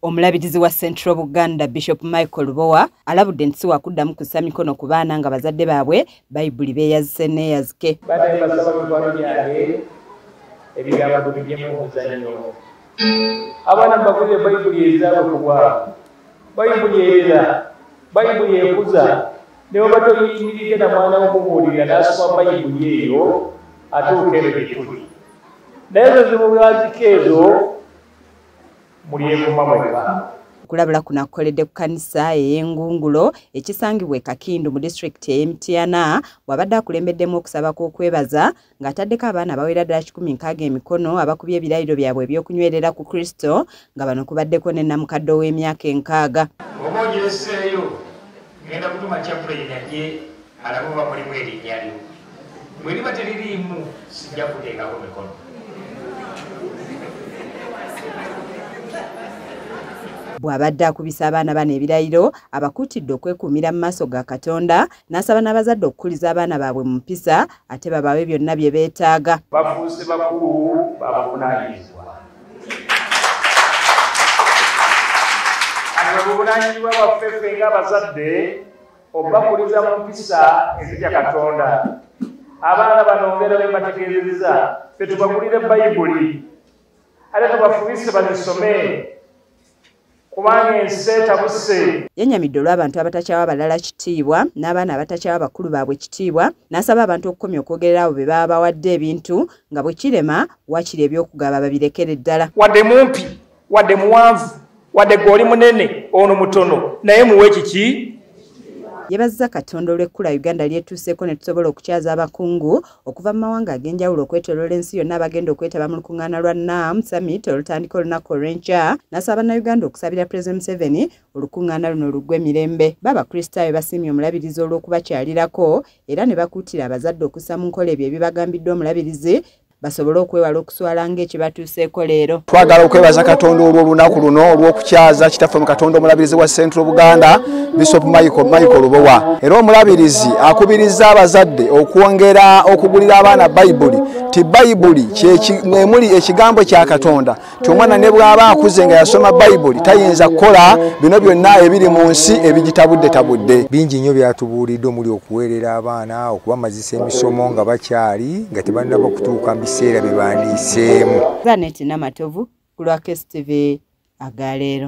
Omulabirizi wa Central Buganda Bishop Michael Lubowa alabudde nti si wakuddamu kussa mikono ku baana nga bazadde baabwe Bayibuli beeyazise neeyazike. Badde basaba mikwano gyange ebigambo bijjemu omuzannyo. Abaana mbagulire Bayibuli ezaabwe ku bwabwe. Bayibuli erera, Bayibuli ekuza. Ne bw'oba toyimiridde na mwana wo kumubuulirira n'asoma Bayibuli eyo atuuka eno gye tuli. Naye ezo zimulwaziko ezo mulyekuma mwekka. Okulabula kuno akukoledde ku kkanisa ey'Engungulo ekisangibwa e Kakindu mu disitulikiti ey'e Mityana bw'abadde akulembeddemu okusaba kw'okwebaza ng'ataddeko abaana abawera ddala 160 emikono abakubye ebirayiro byabwe eby'okunywerera ku Kristo nga bano kubaddeko ne nnamukadde ow'emyaka 60. Oba ogireseeyo ngenda kutuma chaplain ajje alabe oba mulimu erinnya lyo. Bwe liba teririimu sijja kuteekako mikono. Bw'abadde akubisa abaana bano ebirayiro abakuutidde okwekuumira mu maaso ga Katonda n'asaba n'abazadde okukuliza abaana baabwe mu mpisa ate babawe byonna bye beetaaga. Bafuuse bakulu babuvunaanyizibwa. Ate obuvunaanyizibwa bwaffe ffe ng'abazadde obubakuliza mu mpisa ezitya Katonda. Abaana bano mbeera be mbategeezezza ffe tubagulire Bayibuli ate tubafubise bazisome kubanga ensi etabuse. Yennyamidde olw'abantu abatakyawa balala kitiibwa n'abaana abatakyawa bakulu baabwe kitiibwa n'asaba abantu okukomya okwogerera abo be baba bawadde ebintu nga bwe kirema waakiri eby'okugaba babirekere ddala. Wadde mumpi, wadde muwanvu, wadde gw'oli munene ono mutono naye muwe kiki? Yeebazizza Katonda olw'ekkula Uganda lyetuuseeko ne tusobola okukyaza abakungu okuva mu mawanga ag'enjawulo okwetooloola ensi yonna abagenda okwetaba mu lukuŋŋaana lwa NAM Summit olutandika olunaku olw'enkya n'asaba Bannayuganda okusabira Pulezidenti Museveni olukuŋŋaana luno luggwe mirembe. Bo Abakristaayo basiimye omulabirizi olw'okubakyalirako era ne bakuutira abazadde okussa mu nkola ebyo ebibagambiddwa omulabirizi basobole okwewala okuswala ng'ekibatuuseeko leero. Twagala okwebaza Katonda olw'olunaku luno olw'okukyaza kitaffe mu Katonda omulabirizi wa Central Buganda Bishop Michael Lubowa. Era omulabirizi akubirizza abazadde okwongera okugulira abaana Bayibuli ti Bayibuli mwemuli ekigambo kya Katonda ti omwana ne bw'aba akuze nga yasoma Bayibuli tayinza kukola bino byonna ebiri mu nsi ebigitabuddetabudde. Bingi nnyo byatubuulidde omuli okuweerera abaana, okubamazisa emisomo nga bakyali nga tebannaba kutuuka mu biseera bye bandiiseemu. Zanet Namatovu ku lwa KSTV agaleero.